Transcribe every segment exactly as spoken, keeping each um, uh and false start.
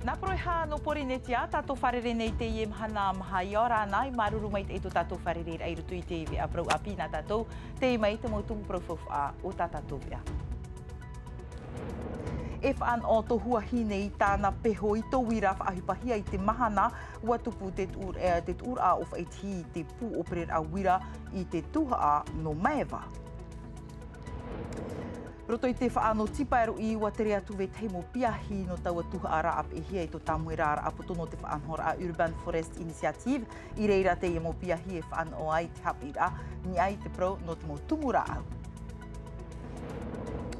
Nā Poroiha nō Pōrīnetia, tātou fārerei nei teie mahana maha, ʻia ora na, ʻia māuruuru maitaʻi tō tātou fārereiraʻa i roto i te veʻa parau ʻāpī nā tātou, tei mai te mau tumu parau faufaʻa o tā tātou veʻa. E fānaʻo tō Huahine i tāna peho i tō uira faʻaʻohipahia i te mahana, ʻua tupu te tuʻu-, eh, te tuʻuraʻa ʻo Faʻaitihi i te pū ʻōpereraʻa uira i te tuhaʻa nō Maeva. Roto i te faʻaʻano tīpaeroʻi, ʻua tere atu vetahi mau piahi nō taua tuhaʻa rāʻau peʻehia i tō Tāmoeraraʻa poto nō te faʻanahoraʻa Urban Forest Initiative. I reira teie mau piahi e fānaʻo ai te haʻapiʻiraʻa, i niʻa i te parau nō te mau tumu rāʻau.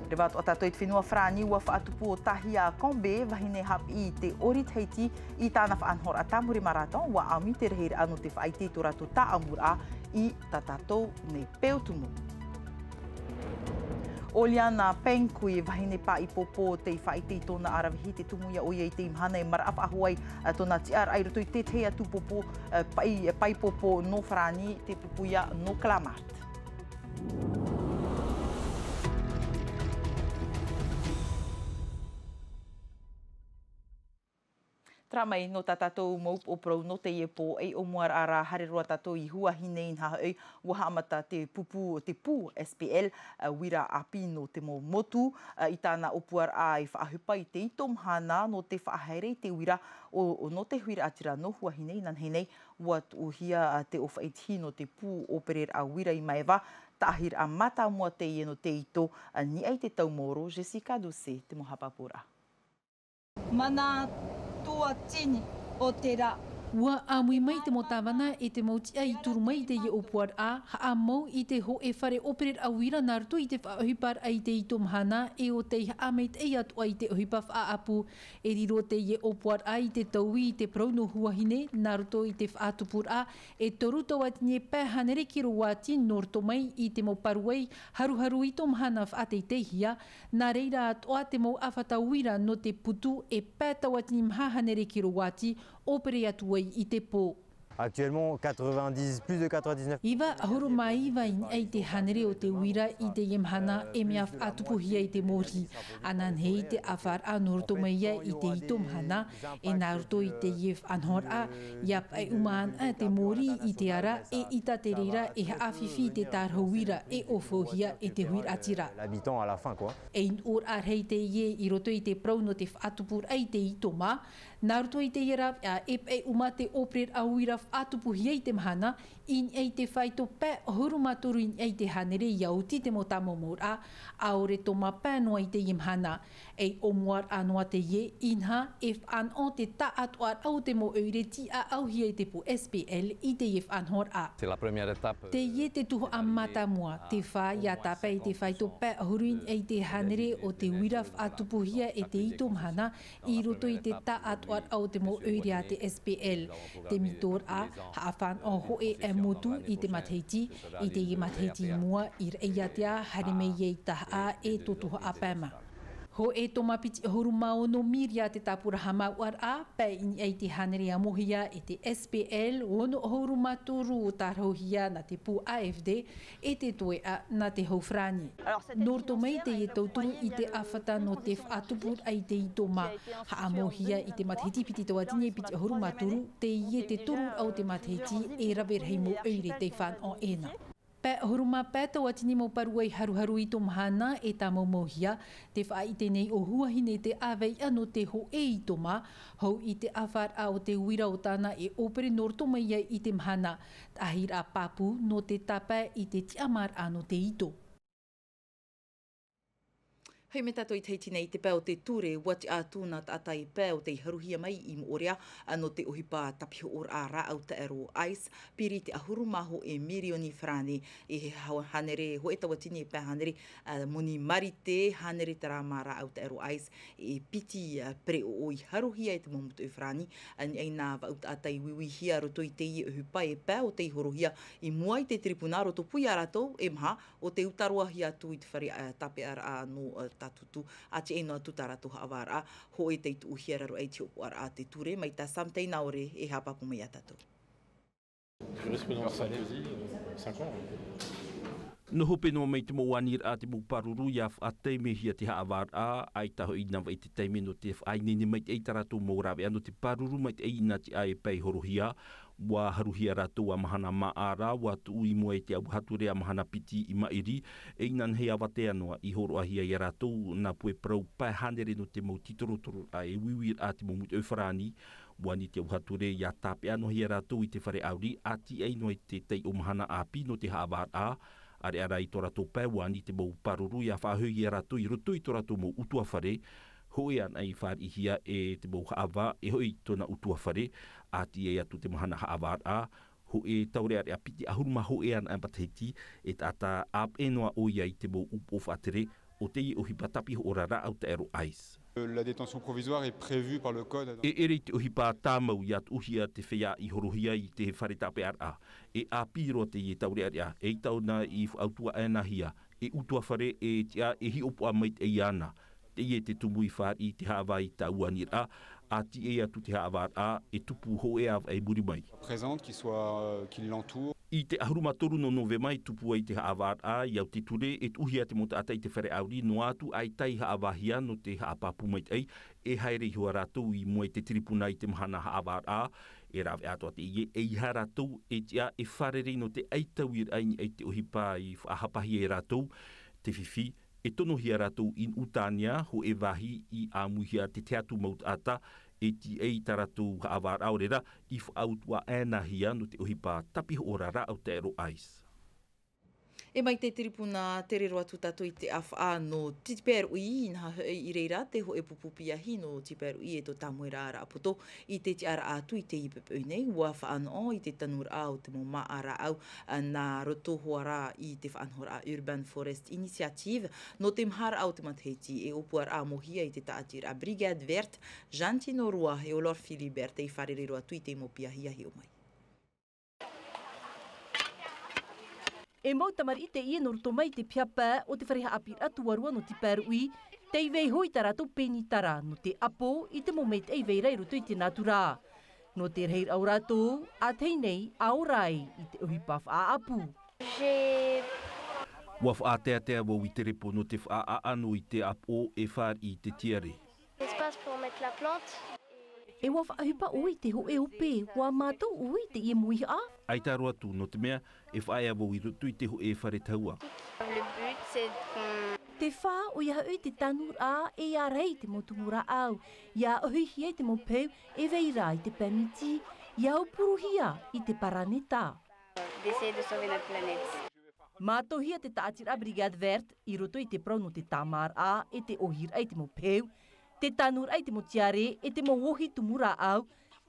Reva atoʻa tātou i te fenua Farāni, ʻua faʻatupu ʻo Tahia Combe, vahine haʻapiʻi i te ʻōrite Tahiti, i tāna faʻanahoraʻa Tāmure Marathon, ʻua ʻāmui te rahiraʻa nō te faʻaʻite i tō rātou tāʻamuraʻa i tā tātou nei peu tumu. ʻO Liana Pengkui, vahine paʻipopo tei faʻaʻite i tōna aravihi, tē tumu ia ʻoia i teie mahana e maraʻa faʻahou ai tōna tiʻaraʻa i roto i te tahi atu popo, eh, paʻi-, paʻipopo nō Farāni, te pupu ia nō Clamart. Terā mai nō tā tātou mau upoʻo parau nō teie pō, ei ʻōmuaraʻa rā, haere roa tātou i Huahine, inaha hoʻi, ʻua haʻamata te pupu, te pū S P L, ā, uira ʻāpī nō te mau motu, ā, i tāna ʻōpuaraʻa i faʻaʻohipa i te ito mahana nō te faʻahaere i te uira o, o nō te huiraʻatira nō Huahine, inanahi nei, ʻua tuʻuhia, ā, te ʻōfaʻi tihi nō te pū ʻōpereraʻa uira i Maeva, taʻahiraʻa mātāmua teie nō te ito, ā, i niʻa i te tau maoro, Jessica Doucet, te mau haʻapāpūraʻa. Mana tuatini o te rā. ʻUa ʻāmui mai te mau tāvana e te mau tiʻa i turu mai i teie ʻōpuaraʻa, haʻamau i te hōʻē fare ʻōpereraʻa uira nā roto i te faʻaʻohiparaʻa i te ito mahana, e ʻo tei haʻamaitaʻi atoʻa i te ʻohipa faʻaʻapu. E riro teie ʻōpuaraʻa i te taui i te parau nō Huahine, nā roto i te faʻatupuraʻa, e toru tauatini pae hānere kirowati nō roto mai i te mau parau haruharu ito mahana faʻateiteihia, nā reira atoʻa te mau ʻāfata uira nō te putu e pae tauatini maha hānere kirowati ʻōpere atu ai i te pō. Actuellement, quatre-vingt-dix, plus de quatre-vingt-dix-neuf. Iva ʻahuru mā iva i niʻa i te hānere o te uira i teie mahana e mea faʻatupuhia i te mōrī. Ananahi te ʻāfaraʻa nō roto mai ia i te ito mahana, e nā roto i teie faʻanahoraʻa, ʻia paʻiʻuma ana te mōrī i te ara, e ʻita te reira e haʻafifi i te tārahu uira e ʻōfaʻihia e te huiraʻatira. L'habitant à la fin, quoi. E nuʻuraʻa rahi teie i roto i te parau nō te faʻatupuraʻa i te ito mā, nā roto i teie rāveʻa e paʻiʻuma te ʻōpereraʻa uira faʻatupuhia i te mahana, i niʻa i te faito pae ʻahuru mā toru i niʻa i te hānere ʻia oti te mau tāmaumauraʻa, ʻaore tō mā pae noa i teie mahana. Ei ʻōmuaraʻa noa teie, inaha, e fānaʻo te taʻatoʻaraʻa o te mau ʻoire tīʻaʻauhia e te pū S P L i teie faʻanahoraʻa. C'est la première étape, euh, Teie te tuhaʻa mātāmua, te fā ʻia tāpae i te faito pae ʻahuru i niʻa i te hānere o te uira faʻatupuhia e te ito mahana, i roto i te taʻatoʻaraʻa o te mau ʻoire a te S P L. Te mitoraʻa, haʻafānaʻo hōʻē e motu i te matahiti, i teie matahiti i mua i Raʻiātea, haere mai ia i Tahaʻa e tō tuhaʻa pae mā. Hōʻē toma piti ʻahuru mā ono miria te tāpura haʻamāuʻaraʻa, pae i niʻa i te hānere ʻamohia e te S P L, ono ʻahuru mā toru tārahuhia nā te pū A F D, e te toeʻa nā te hau farāni. Nō roto mai teie tauturu i te ʻāfata nō te faʻatupuraʻa i te ito mā, haʻamauhia i te matahiti piti tauatini e piti ʻahuru mā toru, teie te toru o te matahiti e rave rahi mau ʻoire tei fānaʻo ʻēnā. Pae ʻahuru mā pae tauatini mau parau haruharu ito mahana e tāmaumauhia, tē faʻaʻite nei ʻo Huahine te ʻāveiʻa nō te hōʻē ito mā, hou i te ʻāfaraʻa o te uira o tāna e ʻōpere nō roto mai ai i te mahana, taʻahiraʻa pāpū nō te tāpae i te tiʻamāraʻa nō te ito. Hei, mai tātou i Tahiti nei, te pae o te ture, ʻua tiʻa atu nā taʻata i pae o tei haruhia mai i Moʻorea, ā, nō te ʻohipa tapihoʻoraʻa rāʻau taʻero ice, piri te ʻahuru mā hōʻē mirioni farāne, e he hau-, hānere, hōʻē tauatini e pae hānere, ā, moni marite, hānere terā mā rāʻau taʻero ice, e piti, ā, pereʻoʻo i haruhia e te mau motu farāni, ā, i niʻa i nā vaʻu taʻata i uiuihia roto i teie ʻohipa e pae o tei horohia i mua i te tiripuna roto pū ia rātou e maha, ʻo tē utaroahia atu i te fare, ā, tāpeʻaraʻa nō, ā, Tātutu, ā, tiʻa noa atu tā rātou haʻavāraʻa, hōʻē tei tuʻuhia raro aʻe i te hopoʻaraʻa a te ture, mai tā Sam Teinaore e haʻapāpū mai ia tātou. Tu risques dans cinq ans, euh, cinq ans, hein. Nō hope noa mai te mau aniraʻa te mau pāruru ia faʻataimehia te haʻavāraʻa, ʻaita hoʻi nā vai te taime nō te faʻaineine maitaʻi tā rātou mau rāveʻa nō te pāruru maitaʻi i nā tiʻa e pae horohia. Ua haruhia rātou a mahana māʻa ra, ua tuʻu i mua i te auahature a mahana piti i maʻiri. E inanahi avatea noa i hōroʻahia ia rātou nā pue parau pae hānere nō te mau titorotororaʻa e uiuiraʻa te mau mūtoʻi farāni. Ua ani te auahature ia tāpeʻa noa hia rātou i te fare ʻauri a tiʻai noa i te taiʻo mahana ʻāpī nō te haʻavāraʻa. ʻAreʻa rā i tō rātou pae ua ani te mau pāruru ia faʻahoʻi ia rātou i roto i tō rātou mau ʻutuāfare. Hoʻi ana i fāriʻihia e te mau haʻavā e hoʻi tōna ʻutuāfare. A tiʻai atu te mahana haʻavāraʻa, hoʻi taureʻareʻa piti ʻahuru mā hoʻi ana e matahiti, e taʻata ʻāpeʻe noa ʻoia i te mau upoʻo faʻatere o teie ʻohipa tapihoʻo rāʻau taʻero ice. La détention provisoire est prévue par le code. E ʻere i te ʻohipa tāmau ia tuʻuhia te feiā i horohia i te fare tāpeʻaraʻa. E ʻāpī roa teie taureʻareʻa, eʻita ʻōna i faʻautuaʻanahia e ʻutuāfare e tiʻa e hiʻopoʻa maitaʻi ana. Teie te tumu i fāriʻi i te haʻavā i taua aniraʻa, a tiʻai atu te haʻavāraʻa e tupu hoʻi ʻāvaʻe muri mai. Présente, qui soit, euh, qui l'entoure. I te ʻahuru mā toru nō Novema i tupu ai te haʻavāraʻa i au te ture e tuʻuhia te mau taʻata i te fare ʻauri noa atu ʻaita i haʻavāhia nō te haʻapāpū maitaʻi, e haere iho ā rātou i mua i te tiripuna i te mahana haʻavāraʻa. E rāveʻa atoʻa teie, ʻeiaha rātou e tiʻa e fārerei nō te ʻaitauiraʻa i niʻa i te ʻohipa i faʻahapahia e rātou. Te fifi, e tonohia rātou i nuʻu tāne, hoʻi vāhi i ʻāmuihia te tahi atu mau taʻata e tiʻai i tā rātou haʻavāraʻa, ʻaore rā i faʻautuaʻanahia nō te ʻohipa tapihoʻo rāʻau taʻero ice. E mai te tiripuna, tere roa atu tātou i te ʻāfaʻa nō Tiperuʻi, inaha hoʻi i reira te hōʻē pupu piahi nō Tiperuʻi e tō Tāmoeraʻa Raʻapoto i te tiʻaraʻa atu i teie poʻipoʻi nei, ua faʻanoʻo i te tanuraʻa o te mau māʻa rāʻau, ā, nā roto hoʻi rā i te faʻanahoraʻa Urban Forest Initiative. Nō te maha raʻa o te matahiti, e ʻōpuaraʻa mōhia i te tāʻatiraʻa Brigade Verte, Jantino Roa e Olor Philibert, tei fārerei roa atu i te mau piahi a hiʻo mai. E mau tamariʻi teie nō roto mai i te piha pae o te fare haʻapiʻiraʻa tuarua nō Tiperuʻi, tei vaiiho i tā rātou pēni tara nō te ʻapo i te mau maitaʻi i vai ra i roto i te nātura. Nō te rahiraʻa o rātou, ʻa tahi nei, ʻa ora ai i te ʻohipa faʻaʻapu. J'ai Ua faʻateatea vau i te repo nō te faʻaʻaʻano i te ʻapo e fāriʻi i te tiare. Espace pour mettre la plante. E ua faʻaʻohipa ʻoe i te hōʻē hope, ua mātau ʻoe i teie mōihaʻa? ʻAita roa atu, nō te mea, e faʻaea vau i roto i te hōʻē fare tahua. Le but, c'est qu'on Te fā, ʻoia hoʻi te tanuraʻa, e ārahi te mau tumu rāʻau, ia ʻohihia i te mau peu, e vai ra i te pae miti, ia aupuruhia i te paraneta. D'essayer de sauver notre planète. Mātauhia te tāʻatiraʻa Brigade Verte i roto i te parau nō te tāmāraʻa e te ʻohiraʻa i te mau peu, te tanuraʻa i te mau tiare e te mau ʻohi tumu rāʻau,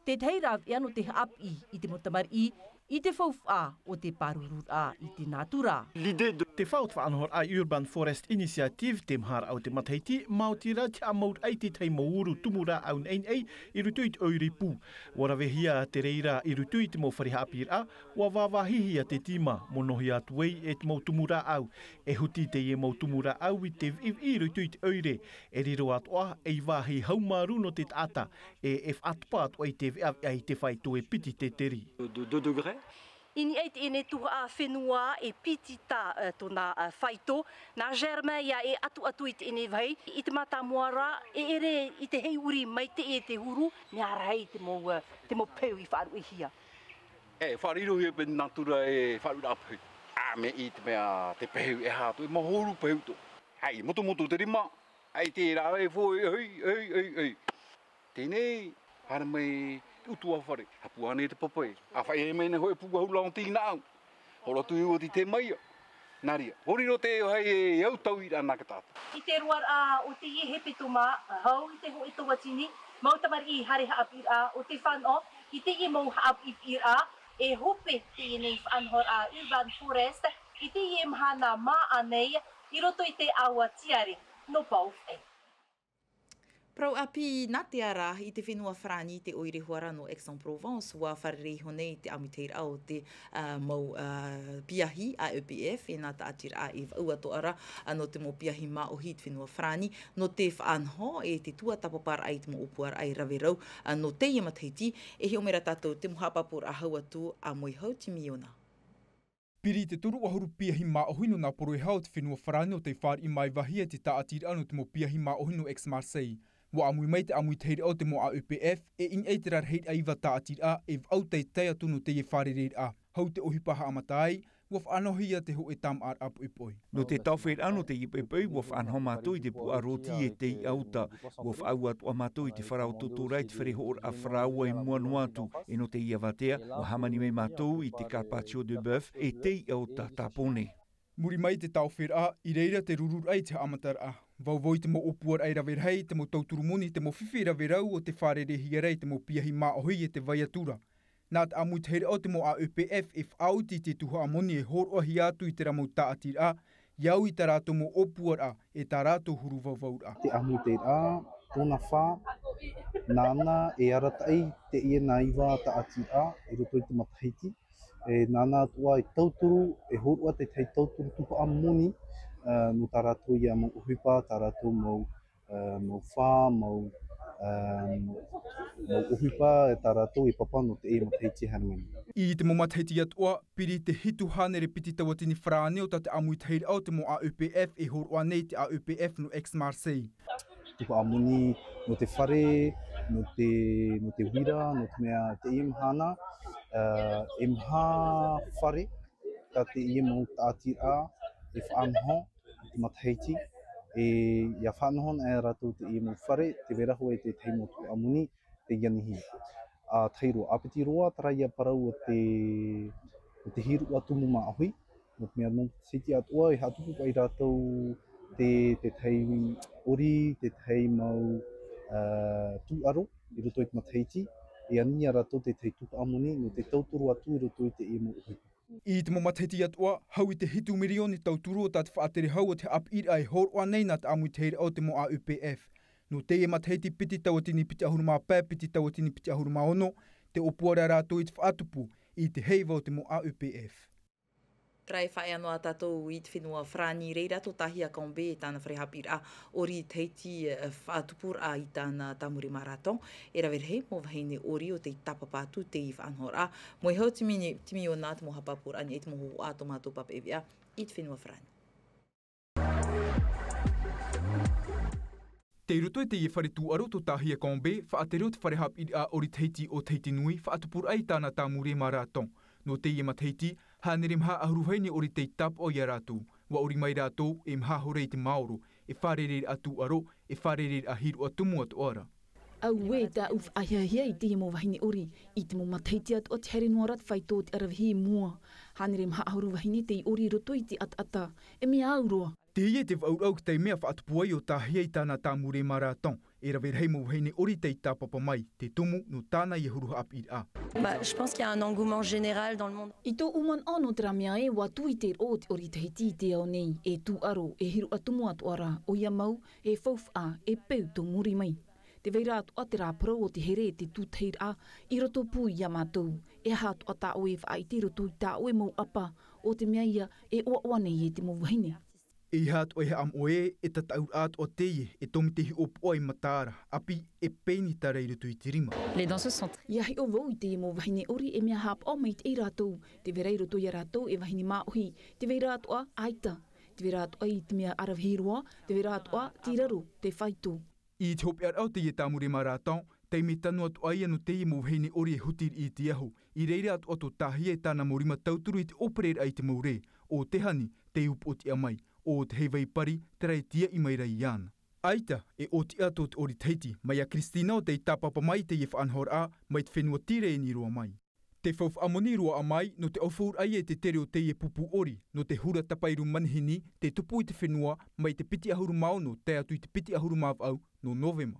te tahi rāveʻa nō te haʻapiʻi i te mau tamariʻi i te faufaʻa o te pārururaʻa i te nātura. L'idée de Te fā o te faʻanahoraʻa Urban Forest Initiative, te maha raʻa o te matahiti, maoti rā te haʻamauraʻa i te tahi mau uru tumu rāʻau naʻinaʻi i roto i te ʻoire pū. Ua ravehia te reira i roto i te mau fare haʻapiʻiraʻa, ua vāvāhihia te tīma, monohia atu ai e te mau tumu rāʻau. E huti teie mau tumu rāʻau i te viʻiviʻi i roto i te ʻoire, e riro atoʻa ei vāhi haumārū nō te taʻata, e, e faʻatopa atoʻa i te veʻaveʻa i te fāito e piti te teri. De deux degrés. I niʻa i teie tuhaʻa fenua e piti tā, ā, tōna, ā, fāito, nā Germain ia e ʻatuʻatu i teie vāhi, i te mātāmua rā, e ʻere i te heiʻuri mai teie te huru, mea rahi te mau, ā, te mau peu i faʻaruʻehia. E, faʻarirohia paʻi nātura e faʻaruʻeraʻa peu. Ā, mea i te mea te peu e aha atu, e maha uru peu atu. ʻAi, motomoto te rima, ʻai te rā e fō, e, ʻoi, ʻoi, ʻoi, ʻoi. Teie nei, haere mai te ʻutuāfare, hapu ānei te papaʻi. ʻA faʻaea mai nei hōʻē pū ʻahuru rā o te inaʻau. Horo atu i ua te tē mai ia. Nā reira, ʻua riro te ʻohi e au tauiraʻa nā ka tātou. I te roaraʻa o teie hepetoma, hau i te hōʻē tauatini, mau tamariʻi haere haʻapiʻiraʻa o te fānaʻo, i teie mau haʻapiʻiraʻa, e hope teie nei faʻanahoraʻa Urban Forest, i teie mahana māʻa nei, i roto i te ʻāua tiare nō Paufai. Parau ʻāpī nā te ara i te fenua Farāni, te ʻoire hoʻi ra nō Aix-en-Provence, ua fārerei iho nei i te ʻāmuitahiraʻa o te, ā, mau, ā, piahi a E P F, e nā tāʻatiraʻa e vaʻu atoʻa ra, ā, nō te mau piahi māʻohi i te fenua Farāni, nō te faʻanaho e te tuatāpaparaʻa i te mau ʻōpuaraʻa e rave rau, ā, nō teie matahiti, e hiʻo mai ra tātou te mau haʻapāpūraʻa hau atu a Moehau Timiona. Piri i te toru ʻahuru piahi māʻohi nō nā poroʻi o te fenua Farāni ʻo tei fāriʻi mai vāhi i te tāʻatiraʻa nō te mau piahi māʻohi nō Aix-Marseille. ʻUa ʻāmui mai te ʻāmuitahiraʻa o te mau A E P F, e ʻinaʻi te rarahi iva tāʻatiraʻa, e vaʻu tei tae atu nō teie fārereiraʻa. Hau te ʻohipa haʻamata ai, ʻua faʻanahohia te hōʻē tāmāʻaraʻa poʻipoʻi. Nō te taoferaʻa nō teie poʻipoʻi, ʻua faʻanaho mātou i te puʻa rōti e tei ʻauta. ʻUa faʻaau atoʻa mātou i te fare o Totora i te fare hōroʻa Farāua i mua noa atu, e nō teie avatea, ʻua hāmani mai mātou i te carpaccio de bœuf e tei ʻauta tāpōnē. Muri mai i te taoferaʻa, i reira te rururaʻa i te haʻamataraʻa. Vauvau i te mau ʻōpuaraʻa e rave rahi, te mau tauturu moni, te mau fifi e rave rau ʻo tē fārereihia ra i te mau piahi māʻohi e te vai atu ra. Nā te ʻāmuitahiraʻa o te mau A E P F e faʻaoti i te tuhaʻa moni e hōroʻahia atu i terā mau tāʻatiraʻa, ʻia au i tā rātou mau ʻōpuaraʻa, e tā rātou huru vauvauraʻa. Te ʻāmuitahiraʻa, tōna fā, nāna e arataʻi teie nā iva tāʻatiraʻa i roto i te matahiti, e nāna atoʻa e tauturu, e hōroʻa te tahi tauturu tuhaʻa moni, ā, nō tā rātou ia mau ʻohipa, tā rātou mau, ā, mau fā, mau, ā, mau ʻohipa, e tā rātou e papa nō teie matahiti e haere mai nei. I te mau matahiti atoʻa, piri i te hitu hānere piti tauatini farāni ʻo tā te ʻāmuitahiraʻa o te mau A E P F e hōroʻa nei i te A E P F nō Aix-Marseille. Tuhaʻa moni nō te fare, nō te, nō te uira, nō te mea teie mahana, ā, e maha fare, tā teie mau tāʻatiraʻa e faʻanaho i te matahiti, e, ʻia faʻanaho anaʻe rātou teie mau fare, tē vai ra hoʻi te tahi mau tuhaʻa moni, tē ʻanihia. Ā, tahi roa, ʻāpiti roa, terā ia parau o te, o te hīroʻa tumu māʻohi, nō te mea nō te matahiti atoʻa, e haʻatupu paʻi rātou te, te tahi ʻori, te tahi mau, ā, tūʻaro i roto i te matahiti, e ʻanihia rātou te tahi tuhaʻa moni, nō te tauturu atu i roto i teie mau ʻohipa. I te mau matahiti atoʻa, hau i te hitu mirioni tauturu ʻo tā te faʻatere hau o te haʻapiʻiraʻa e hōroʻa nei nā te ʻāmuitahiraʻa o te mau A E P F. Nō teie matahiti piti tauatini piti ʻahuru mā pae, piti tauatini piti ʻahuru mā ono, te ʻōpuaraʻa rātou i te faʻatupu i te heiva o te mau A E P F. Terā e faʻaea noa tātou i te fenua Farāni, i reira tō Tahia Kambé e tāna fare haʻapiʻiraʻa ʻori Tahiti, e, faʻatupuraʻa i tāna tāmure marathon, e rave rahi mau vahine ʻori ʻo tei tāpapa atu i teie faʻanahoraʻa. Moʻe hau Timi, Timi Ona te mau haʻapāpūraʻa i te mau hōhoʻa tō mātou pāpaʻi veʻa i te fenua Farāni. Tei roto i teie fare tūʻaro tō Tahia Kambé, faʻatere o te fare haʻapiʻiraʻa ʻori Tahiti ʻo Tahiti Nui, faʻatupuraʻa i tāna tāmure marathon. Nō teie matahiti, hānere maha ʻahuru vahine ʻori tei tāpaʻo ia rātou. ʻUa ʻori mai rātou, e maha hora i te maoro, e fārereiraʻa tūʻaro, e fārereiraʻa hīroʻa tumu atoʻa ra. Auē, tāʻu faʻahiahia i teie mau vahine ʻori, i te mau matahiti atoʻa tē haere noa ra te faito o te ʻaravihi i mua. Hānere maha ʻahuru vahine tei ʻori i roto i te ʻataʻata, e mea au roa. Teie te vaʻu rau te taime a faʻatupu ai ʻo Tahia i tāna tāmure marathon, e rave rahi mau vahine ʻori tei tāpapa mai, te tumu nō tāna ia huru haʻapiʻiraʻa. Bah, je pense qu'il y a un engouement général dans le monde. I tōʻu manaʻo nō terā mea e ʻua tū i te roʻo o te ʻori Tahiti i te ao nei, e tūʻaro, e hīroʻa tumu atoʻa ra, ʻoia mau, e faufaʻa, e peu tō muri mai. Tē vai ra atoʻa terā parau o te here e te tūtahiraʻa, i roto pū ia mātou, e aha atoʻa tā ʻoe e faʻaʻite i roto i tā ʻoe mau ʻapa, ʻo te mea ia, e ʻoaʻoa nei e te mau vahine. E aha atoʻa e haʻamoʻe, e tataʻuraʻa atoʻa teie, e tōmite hiʻopoʻa i mataara, ʻapi, e pēni tara i roto i te rima. Les danseuses sont très... ʻIa hiʻo vau i teie mau vahine ʻori, e mea haʻapaʻo maitaʻi rātou, tē vai ra i roto ia rātou e vahine māʻohi, tē vai ra atoʻa, ʻaita. Tē vai ra atoʻa i te mea ʻaravihi roa, tē vai ra atoʻa, tei raro, te faito. I te hopeʻaraʻa o teie tāmure marathon, taime tano atoʻa ia nō teie mau vahine ʻori e huti riʻi i te ahu. I reira atoʻa tō Tahia e tāna mau rima tauturu i te ʻōpereraʻa i te mau rē, ʻo te hani, tei upoʻotiʻa mai, ʻo te heiva i pari, terā e tīaʻi mai ra iāna. ʻAita, e ʻōtiʻa tō te ʻori Tahiti, mai iā Christina ʻo tei tāpapa mai i teie faʻanahoraʻa, mai te fenua Tireni roa mai. Te faufaʻa moni roa mai, nō te ʻaufauraʻa i te tere o teie pupu ʻori, nō te hura tapairu manihini, tē tupu i te fenua, mai te piti ʻahuru mā ono, tae atu i te piti ʻahuru mā vaʻu, nō Novema.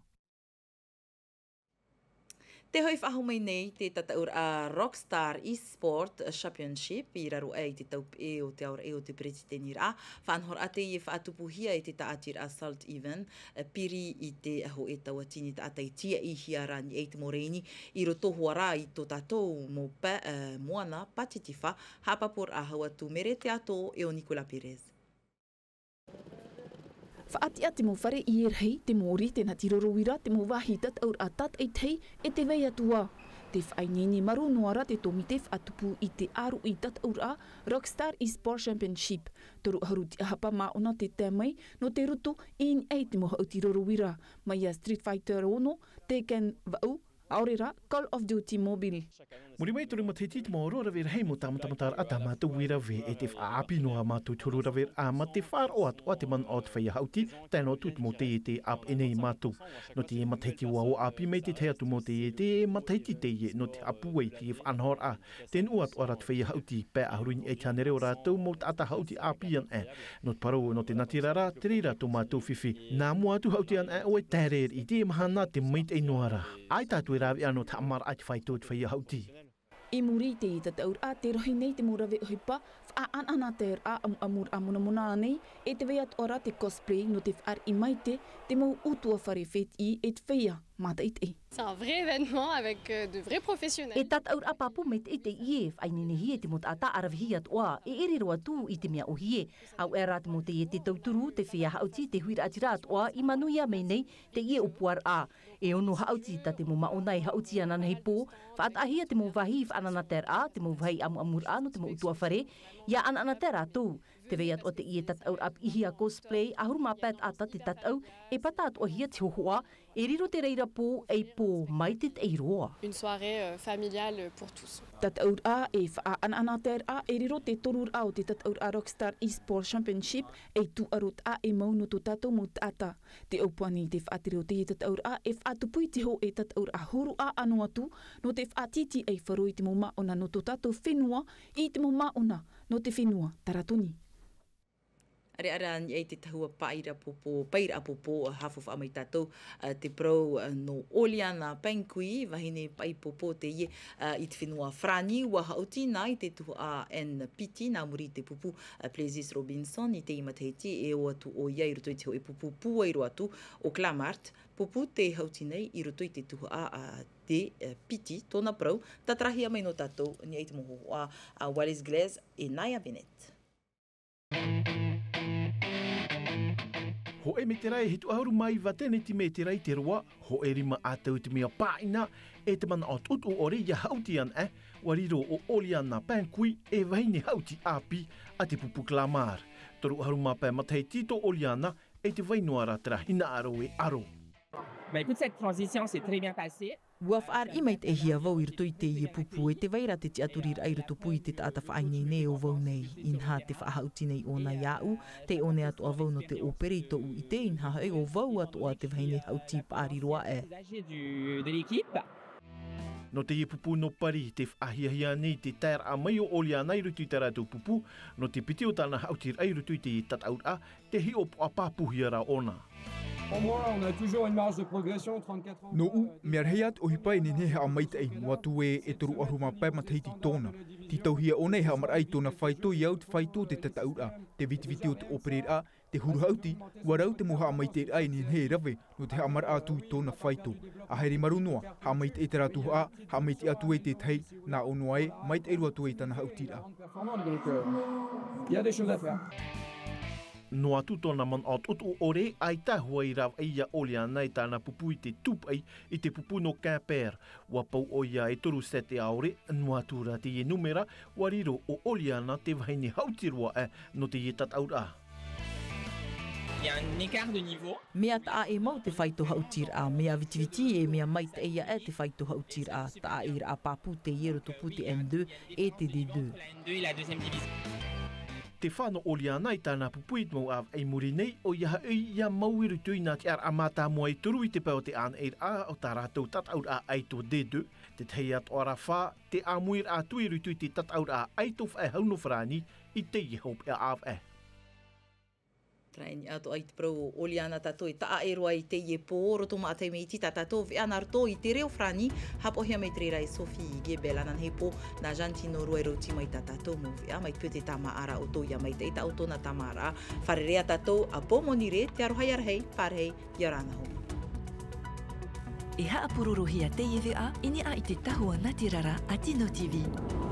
Tē hoʻi faʻahou mai nei te tataʻuraʻa Rockstar Esport Championship i raro aʻe i te taupeʻe o te aoraʻi o te peretiteniraʻa. Faʻanahoraʻa teie e faʻatupuhia e te tāʻatiraʻa Salt Even, piri i te hōʻē tauatini taʻata i tīaʻihia ra i niʻa i te mau rēni i roto hoʻi rā i tō tātou mau pa-, eh, moana Patitifa, haʻapāpūraʻa hau atu Mere Teato e ʻo Nicolas Pérez. Faʻatiʻa te mau fare ʻie rahi, te mau ʻori, te nati roro uira, te mau vāhi tataʻuraʻa tātaʻitahi, e tē vai atu ā. Te faʻaineine marū noa ra te tōmite faʻatupu i te ʻāruʻi tataʻuraʻa Rockstar Esports Championship. Toru ʻahuru tiʻahapa māʻona tē tae mai nō te roto i niʻa i te mau haʻuti roro uira, mai iā Street Fighter ono, Tekken vaʻu, ʻaore rā Call of Duty Mobile. Muri mai toru matahiti te mau ʻōroʻa rave rahi mau tāmatamataraʻa tā mātou i rave, e te faʻaʻāpī noa mātou te huru raveraʻa mā te faʻaroʻo atoʻa te manaʻo o te feiā haʻuti, tae noa atu te mau taiete e ʻāpeʻe nei iā mātou. Nō teie matahiti ʻua ʻāpī mai te tahi atu mau taiete, e matahiti teie nō te haʻapūai i te faʻanahoraʻa. Tē nuʻu atoʻa ra te feiā haʻuti, pae ʻahuru i niʻa i te hānere o rātou mau taʻata haʻuti ʻāpī anaʻe. Nō te parau nō te natirara, te reira tō mātou fifi. Nā mua atu haʻuti anaʻe ʻoe, tae ra i teie mahana te maitaʻi noa ra. ʻAita atu e rāveʻa nō te haʻamaraʻa i te faito o te feiā haʻuti. I muri i teie tataʻuraʻa, tē rohi nei te mau rave ʻohipa faʻaʻanaʻanataeraʻa, ʻamuʻamuraʻa monamona ānei, e te vai atoʻa ra te cosplay nō te fāriʻi maitaʻi i te mau ʻutuāfare fētiʻi e te feiā mātaʻitaʻi. C'est un vrai événement avec, euh, de vrais professionnels. E tataʻuraʻa pāpū maitaʻi teie, faʻaineinehia e te mau taʻata ʻaravihi atoʻa, e ʻere roa atu i te mea ʻōhie. Auaʻe rā te mau taiete tauturu, te feiā haʻuti, te huiraʻatira atoʻa i manuia mai nei teie ʻōpuaraʻa. E ono haʻuti tā te mau māʻona e haʻuti ananahi pō, faʻataʻahia te mau vāhi faʻaʻanaʻanataeraʻa, te mau vāhi ʻamuʻamuraʻa nō te mau ʻutuāfare, ʻia ʻanaʻanatae rātou. Te vai atoʻa teie tataʻuraʻa piʻihia cosplay, ʻahuru mā pae taʻata te tataʻu, e pata atoʻahia te hōhoʻa, e riro te reira pō, ei pō maitaʻi roa. Une soirée, euh, familiale pour tous. Tataʻuraʻa e faʻaʻanaʻanataeraʻa, e riro te toruraʻa o te tataʻuraʻa Rockstar Esports Championship, ei tūʻaro taʻa ʻē mau nō tō tātou mau taʻata. Te ʻōpuaraʻa i te faʻatere o teie tataʻuraʻa e faʻatupu i te hōʻē tataʻuraʻa huru ʻāʻano atu, nō te faʻatītīʻaifaro i te mau māʻona nō tō tātou fenua, i te mau māʻona nō te fenua taratoni. ʻAreʻa rā i niʻa i te tahua paʻiraʻa pōpō, paʻiraʻa pōpō, haʻafaufaʻa mai tātou, ā, te parau, ā, nō Oliana Pankui, vahine paʻipōpō teie, ā, i te fenua Farāni, ʻua haʻuti na i te tuhaʻa N P T, nā muri i te pupu, ā, Plaisir Robinson, i teie matahiti, e ō atu ʻoia i roto i te hōʻē pupu pūai roa atu ʻo Clamart, pupu tē haʻuti nei i roto i te tuhaʻa, ā, D P T, tōna parau, tātarahia mai nō tātou, i niʻa i te mau hōhoʻa, ā, Wallis Glaise e Naya Bennett. Hōʻē mētera e hitu ʻahuru mā iva tenetimetera i te roa, hōʻē rima ʻātau i te mea pāʻina, e te manaʻo tuʻutuʻu ʻore ʻia haʻuti anaʻe, ʻua riro ʻo Oliana Pankui, e vahine haʻuti ʻāpī a te pupu Clamart. Toru ʻahuru mā pae matahiti tō Oliana, e te vai noa ra terā hinaʻaro e ʻaro. Bah, écoute, cette transition s'est très bien passée. ʻUa fāriʻi maitaʻihia vau i roto i teie pupu, e te vai ra te tiʻaturiraʻa i rotopū i te taʻata faʻaineine ʻo vau nei. Inaha te faʻahaʻuti nei ʻōna iāʻu, tei ʻō nei atoʻa vau nō te ʻōpere i tōʻu ʻite, inaha hoʻi ʻo vau atoʻa te vahine haʻuti paʻari roa aʻe. Âgé du, de l'équipe. Nō teie pupu nō Paris, tē faʻahiahia nei te taeraʻa mai o Oliana i roto i tā rātou pupu, nō te piti o tāna haʻutiraʻa i roto i te tataʻuraʻa, tē hiʻopoʻa pāpūhia ra ʻōna. Pour moi, on a toujours une marge de progression, trente-quatre ans. Nōʻu, mea rahi ā te ʻohipa e nehenehe e haʻamaitaʻi, noa atu ē, e toru ʻahuru mā pae matahiti tōna. Tītauhia ʻōna e haʻamaraʻa i tōna faito, i au te faito o te tataʻuraʻa, te vitiviti o te ʻōpereraʻa, te huru haʻuti, ʻua rau te mau haʻamaitaʻiraʻa e nehenehe e rave, nō te haʻamaraʻa atu i tōna faito. ʻA haere marū noa, haʻamaitaʻi terā tuhaʻa, haʻamaitaʻi atu ē te tahi, nā ʻō noa ē, maitaʻi roa atu ē i tāna haʻutiraʻa. Performante, donc, euh, il y a des choses à faire. Noa atu tōna manaʻo tuʻutuʻu ʻore, ʻaita hoʻi i rāveʻa iā Oliana e tāna pupu i te tūpaʻi, i te pupu nō Quimper. ʻUa pau ʻoia e toru sete ʻaore, noa atu rā teie nūmera, ʻua riro ʻo Oliana te vahine haʻuti roa aʻe nō teie tataʻuraʻa. Il y a un écart de niveau. Mea taʻa ʻē mau te faito haʻutiraʻa, mea vitiviti e mea maitaʻi aʻe te faito haʻutiraʻa, taʻaʻēraʻa pāpū teie i rotopū te N deux e te D deux. La N deux et la deuxième division. Tē fā nō Oliana i tāna pupu i te mau ʻāvaʻe i muri nei, ʻoia hoʻi ʻia mau i roto i nā tiʻaraʻa mātāmua e toru i te pae o te ʻānaʻiraʻa o tā rātou tataʻuraʻa ʻaito D deux, te tahi atoʻa rā fā, te ʻāmuiraʻa atu i roto i te tataʻuraʻa ʻaito faʻehau nō Farāni i teie hopeʻa ʻāvaʻe. Terā i niʻa atoʻa i te parau o Oliana tātou e taʻa ʻē roa i teie pō, roto maʻa taime iti tā tātou veʻa nā roto i te reo Farāni, haʻapaʻohia mai te reira e Sophie Gebel, ananahi pō, nā Jantino Ruairauti mai tā tātou mau veʻa, mai te peu tē tāmāʻa ra ʻoutou ʻia maitaʻi tā ʻoutou nā tāmāʻaraʻa. Fārerei ā tātou, ʻa pō moni ra, te aroha ʻia rahi, pārahi, ʻia ora na hoʻi. E haʻapurorohia teie veʻa i niʻa i te tahua natirara a Tino T V.